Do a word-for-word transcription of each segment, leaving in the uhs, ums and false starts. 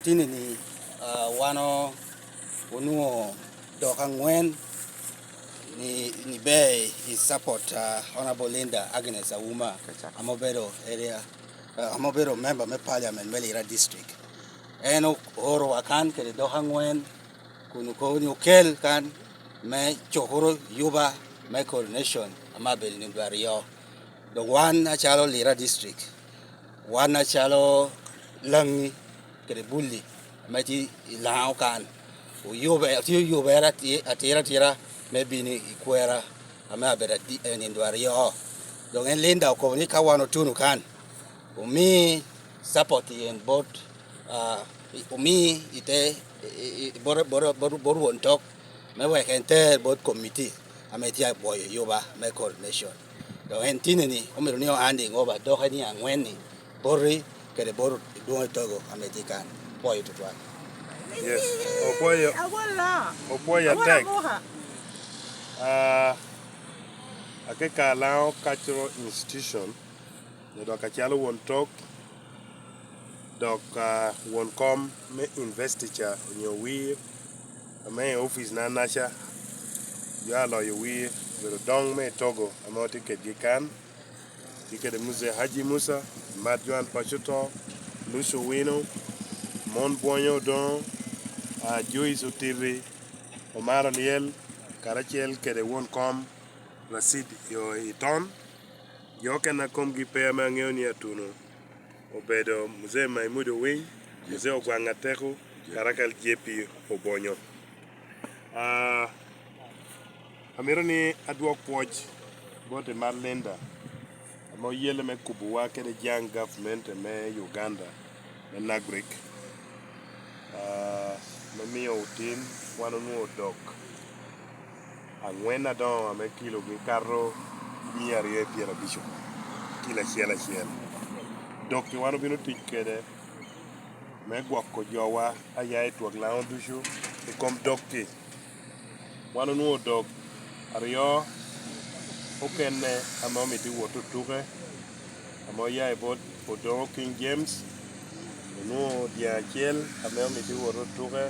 Tini ni, ah, wan o-, onwoŋo dok aŋwen ni, ni ber i support, ah, Honorable Linda Agnes Auma, ame obedo area, ah, ame obedo member me parliament me Lira District. En o-, oorowa kan kede dok aŋwen, kun okobo ni okel kan me cukuro yuba me coronation ame abedo i nino dwe aryo. Dok wan acalo Lira District, wan acalo Laŋi kede Bulli ame tye i Laŋo kan, oyube, tye oyubere ati-, atira atira me bino i kwera ame abedo adi-, eh, nino dwe aryo. Dok en Linda okobo ni ka wan otuno kan, omi support en bot, ah, omi i te, i, i, bot, bot, bot, bot won tok, me wek en ter bot komiti ame tye abwoyo yuba me coordination. Dok en tini ni omito ni o handing over doke ni aŋwen ni boti kede bot dwon etogo ame tye kan. Pwoyo tutwal. Yes, opwoyo, opwoyo atek. Ah, akeka Laŋo Cultural Institution, dok acalo won tok, dok, ah, won kom me investiture onyo wir, ame i opic na naca, jo aloyo wir, obedo doŋ me Togo ame otye kedgi kan, tye kede Muzee Haji Musa, Mat Joan Paco To, Lucio Wino, Mon Bwonyo Odoŋo, ah, Joyce Otiti, Omar Olyel, karacel kede won kom Racid i, i Ton. Jo okene a komgi pe ame aŋeo ni atuno obedo Muzee Maimud Owiny, Muzee Ogwaŋ Ateko, karacel J P Obonyo. Ah, amito ni adwok pwoc bot Mat Linda ame oyelle me kubowa kede jaŋ gavment me Uganda me NAGRIC, ah, me mio otin wan onwoŋo dok aŋwen adoŋo ame kilogi kato mia aryo i pyerabic oko, kilo acel acel. Dok-ki wan obino tic kede me gwoko jowa a ya i twak Laŋo ducu i kom dok-ki. Wan onwoŋo dok aryo okene ame omito wot otuke, ame oya i bot Odoŋo King James, onwoŋo dyeŋ acel ame omito wot otuke,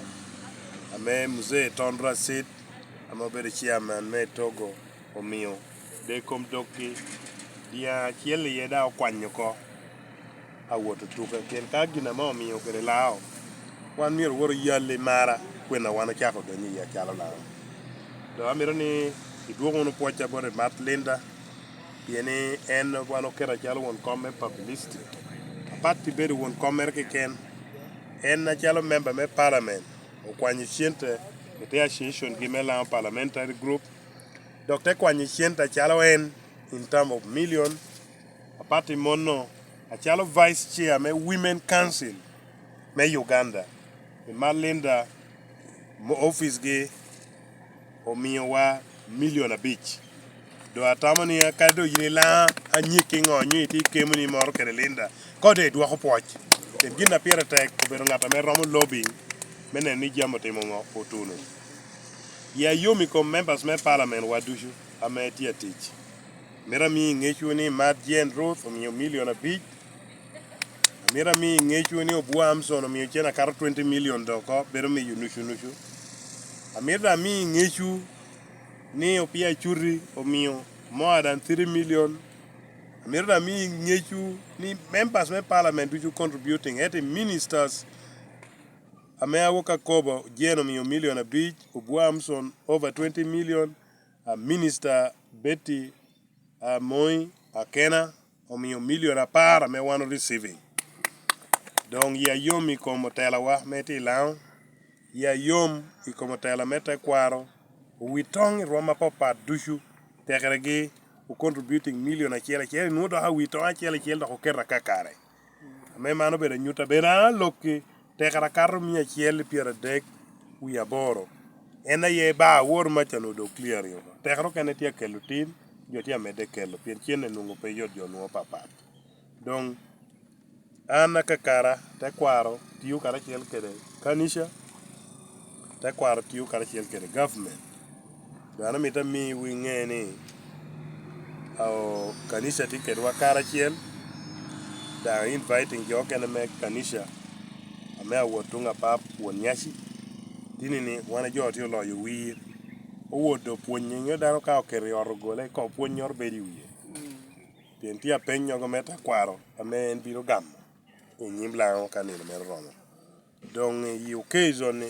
ame Muzee Ton Racid, ame obedo chairman me Togo, omio. De kom dok-ki, dyeŋ acel iye daŋ okwanyo oko, awot otuke. Pien ka gin ame omio kede Laŋo, wan myero wot oyal i mara, kwena wan ocako donyo iye acalo Laŋo. Dok amito ni idwok wunu pwocca bot Mat Linda, pien ni en wan oketo acalo won kom me publicity. Apat i bedo won kom mere keken, en acalo member me parliament okwanyo cente i te association gi me Laŋo Parliamentary Group, dok te kwanyo cente acalo en in term of million. Apat i monno, acalo vice chair me Women Council me Uganda, i Mat Linda, mo-, office gi omiowa milion abic. Doŋ atamo ni kadi doŋ yin i Laŋo anyiki ŋo, onyo itye i kemoni moro kede Linda, koŋ doŋ idwoko pwoc. Pien gin a pire tek obedo ŋat ame romo lobbying me neno ni jami otimo ŋo, otuno. Ya yom i kom members me parliament wa ducu ame tye atic. Mito ami ŋecwu ni Mat Jane Ruth omio milion abic. Amito ami ŋecwu ni Obua Amson omio cen akato twenty million doŋ oko, bedo miyo nucu nucu. Amito ami ŋecwu ni Opia Cuti omio more than three million. Amito ami ŋecwu ni members me parliament ducu contributing, eti ministers ame awok akobo, Jane omio milion abic, Obua Amson over twenty million, a Minister Betty, a Moi Akena omio milion apar ame wan receiving. Doŋ ya yom i kom otelawa me tye i Laŋo, ya yom i kom otela me tekwaro, owi toŋ i rwom apapat ducu, tekeregi o contributing milion acel acel, inwoŋo dok awi toŋ acel acel dok oketo akakare. Ame man obedo anyut aber, an alokki tekere akato mia acel i pyeradek wie aboro. En aye ba awor maca onwoŋo doŋ clear oko. Tekere okene tye akelo tin, jo tye amedde kelo, pien cente nwoŋo pe yot, jo nwoŋo papat. Doŋ an akakara, tekwaro tio karacel kede kanica, tekwaro tio karacel kede government. Doŋ an amito amiwu iŋe ni, ao, kanica tye kedwa karacel, daŋ inviting jo okene me kanica ame awot tuŋ apap won nyaci, tini ni wan jo tye oloyo wir. Owot do pwonye, nyo dano ka oketo i ot ogole, ko pwonnyoro bedo i wie. Pien tye apeny nyogo me takwaro ame en bino gamo i nyim Laŋo ka nino mere oromo. Doŋ i occasion-ni,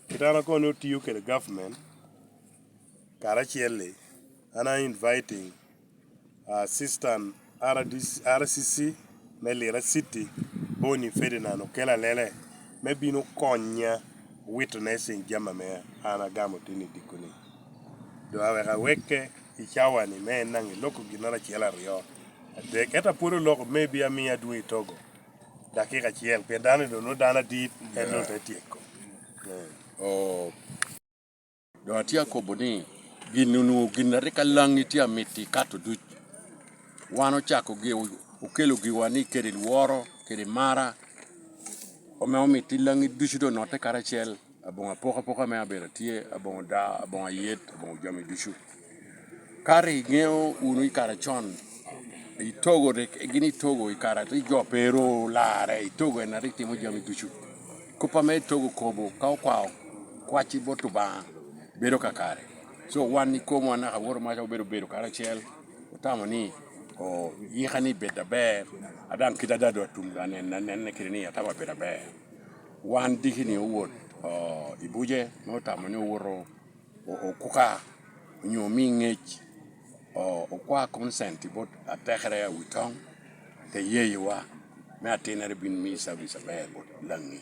kit an akono ni otiyo kede government karacel-li, an a inviting Assistant R D C, R C C me Lira City, Boni Ferdinand Okello Alele, me bino konya witnessing jami ame an agamo tin i dikoni. Doŋ awek awekke i cawa-ni me en daŋ eloko ginnoro acel aryo adek, ento pwod oloko, maybe amio adwoŋ i Togo dakika acel, pien dano doŋ nwoŋo dano adit, en doŋ te tyeko. Eh. Oh. Doŋ atye akobo ni, gin onwoŋo gin a rik alaŋi tye amito i kato duc. Wan ocako gi, okelo giwa ni kede lworo, kede mara, ame omito i laŋi ducu doŋ notte karacel, aboŋo apokapoka ame abedo atye, aboŋo da, aboŋo ayet, aboŋo jami ducu. Ka rik iŋeo wunu i kare con, i Togo rik, gin i Togo i kare a rik jo pe ru larre, i Togo en a rik timo jami ducu. Kop ame i Togo kobo, ka okwao kwaci bot Obaŋa, bedo kakare. So wan ikomwa naka woro maca obedo bedo karacel, otamo ni, o, yika ni bed aber, a daŋ kit adado atum anenne, anenne kede ni atamo abedo aber. Wan diki-ni owot, o, i buce, me otamo ni owoto o-, okuka, onyo omi ŋec, o-, okwa consent i bot atekere Awitoŋ, te yeyowa, me atinnere bin mi service aber bot Laŋi.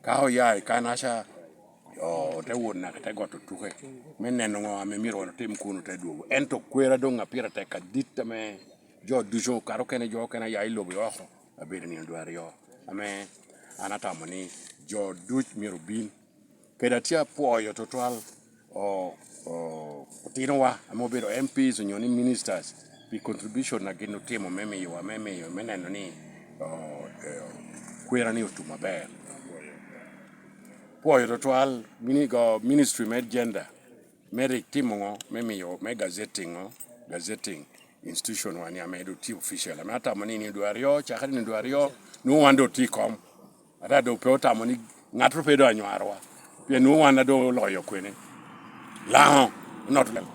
Ka oya i kanaca, o-, ote wot naka te got otuke, me neno ŋo ame myero wan otim kun ote dwogo. Ento kwera doŋ a pire tek adit ame jo ducu, kara okene jo okene aya i lobo i oko, abedo nino dwe aryo, ame an atamo ni jo duc myero obin. Kede atye apwoyo tutwal, o-, o-, otinowa ame obedo M Ps onyo ni ministers pi contribution a gin otimo me miyowa, me miyo, me neno ni, o-, e, kwena-ni otum aber. Pwoyo tutwal mini-, go ministry me gender me rik timo ŋo, me miyo, me gazetting ŋo, gazetting institution wa ni ame doŋ tye official. Ame atamo ni nino dwe aryo, cakere nino dwe aryo, nwoŋo wan doŋ otye i kom. Ata doŋ pe otamo ni ŋattoro pe doŋ anywarawa, pien nwoŋo wan a doŋ oloyo kwene. Laŋo, not well.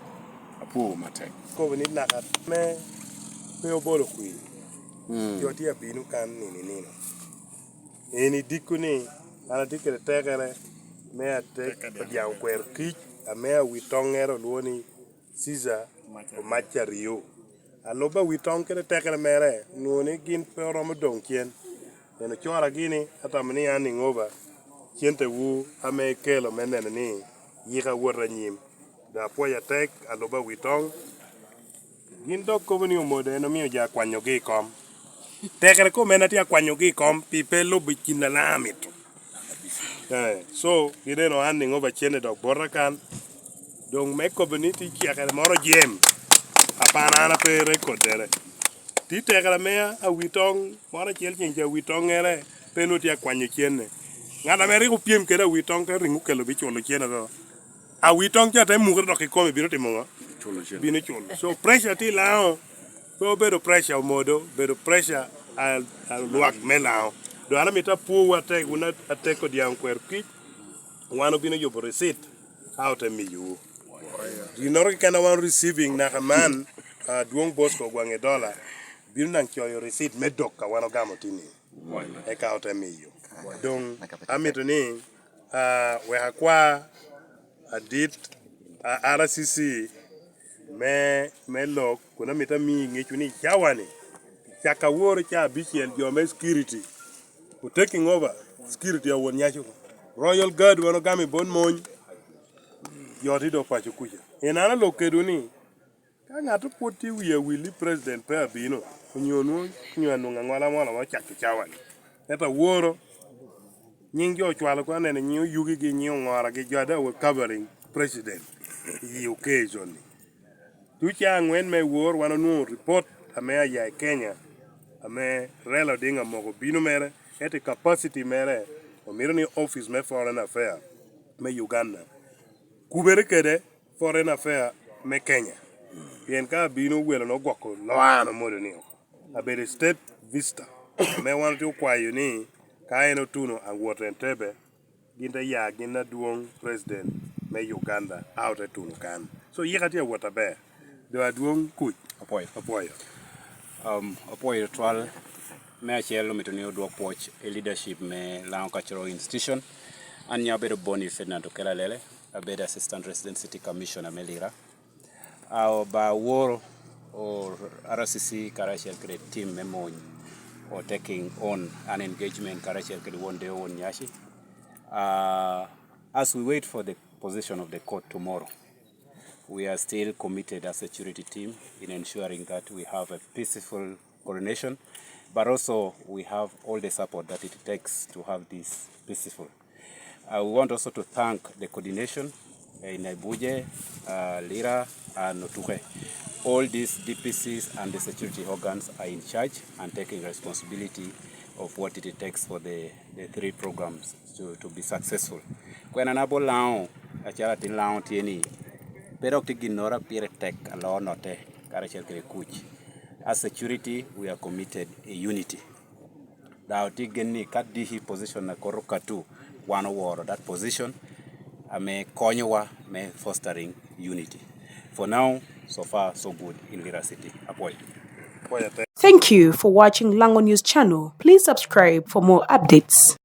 Apwowu matek. Kobo ni naka me pe obolo kwir. Mm. Jo tye abino kan nino i nino. Eni dikko ni an atye kede tekere me atek odyaŋ kwero kic ame awi toŋŋere olwoŋo ni Caesar Omac Aryo. Alub awi toŋ kede tekere mere onwoŋo ni gin pe oromo doŋ cen. En ocora gini, atamo ni an iŋoba centewu ame ikelo me neno ni yika wot anyim. Doŋ apwoyo atek alub awi toŋ. Gin dok kobo ni omode en omio jo akwanyogi i kom. Tekere kom en atye akwanyogi i kom pi pe lubo i kin a Laŋo amito. Eh, so, gin eno an iŋoba cene dok bota kan. Doŋ me kobo ni tye cekere moro jem, apana an ape rekoddere. Tye tekere ame awi toŋ, moro acel ceng ca awi toŋŋere, pe nwoŋo tye akwanyo cene. Ŋat ame rik opyem kede awi toŋ ka riŋo okelo biculo cene do. Awi toŋ ca te mukere dok i kome bino timo ŋo? Culo cene. Bino culo. So, pressure tye i Laŋo, pe obedo pressure omodo, obedo pressure a, a lwak me Laŋo. Doŋ an amito apwowu atek, wun a-, atek odyaŋ kwero kic, wan obino yubo receipt, ka ote miyowu. Ginnoro keken a wan receiving naka man, adwoŋ Bosco Ogwaŋ i dola, bino naŋ coyo receipt me dok a wan ogamo tini. Eka ote miyo. Doŋ amito ni, ah, wek akwa adit, ah, R C C me, me lok, kun amito ami ŋecu ni cawa-ni, caka woro ca abicel jo me security, o taking over security a won nyaco. Royal Guard wan ogamo i bot mony, jo tye dok paco kuca. En an alok kedwu ni, ka ŋat pwod tye wie awil ni president pe abino, onyo nwoŋo, onyo anwoŋo aŋola moro ame ocak i cawa-ni. Ento aworo, nyiŋ jo ocwalo kono aneno nyiŋ oyugigi, nyiŋ oŋoragi, jo a daŋ were covering president i occasion-ni. Tuca aŋwen me wor, wan onwoŋo report ame aya i Kenya, ame Raila Odinga omoko bino mere, ento i capacity mere, omito ni office me foreign affair me Uganda kubere kede foreign affair me Kenya. Pien ka abino welo no gwoko lwano modo ni abedo state visitor, ame wan otye okwayo ni Ka en otuno awot Entebbe, gin te ya gin adwoŋ president me Uganda a ote tuno kan. So yika tye awot aber. Doŋ adwoŋ kuc Opwoyo. Opwoyo. Um, opwoyo twal. Me acel omito ni odwok pwoc i leadership me Lango Cultural Institution. An ya abedo Boni Ferdinand Okela Lele, abedo Assistant Resident City Commissioner me Lira. Uh, ba woro o R C C karacel kede team me mony o taking on an engagement karacel kede won dewo won nyaci. Uh, as we wait for the position of the court tomorrow, we are still committed as security team in ensuring that we have a peaceful coronation, but also we have all the support that it takes to have this peaceful. Uh, we want also to thank the coordination in Abuja, uh, Lira, and Otuke. All these D P Cs and the security organs are in charge and taking responsibility of what it takes for the, the three programs to, to be successful. Kwena na bo Lango, acalo atin Lango tye ni, pe dok tye ginnoro a pire tek a loo notte karacel kede kuc. As security, we are committed a unity. Daŋ otye gen ni ka D C position a koto katu, wan oworo that position ame konyowa me fostering unity. For now, so far so good in Lira City. Apwoyo. Thank you for watching Lango News Channel. Please subscribe for more updates.